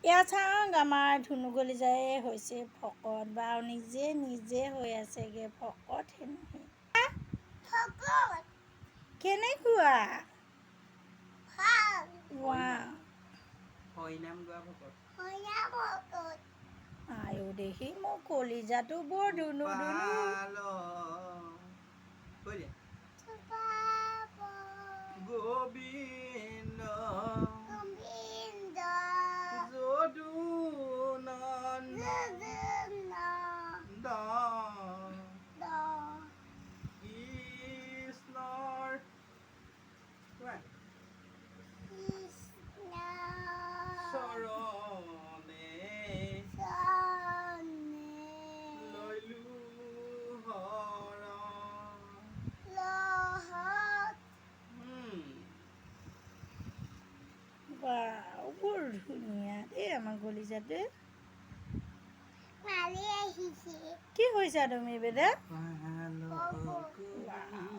এয়া চাওক, আমাৰ ধুনু কলিজাই হৈছে ভকত বা নিজে নিজে হৈ আছেগে ভকত হেনো সি। কেনেকুৱা? ৱাও। হৰিনাম গোৱা ভকত। আয়ো দেখি, মোৰ কলিজাটো বৰ ধুনু ধুনু। পাল কৈ দিয়া, গোবিন্দ যদুনন্দ কৃষ্ণৰ কোৱা, চৰণে লৈলো শৰণ। ৱাও, বৰ ধুনীয়া দেই আমাৰ কলিজাটো। কি হৈছা তুমি বেটা? পাল।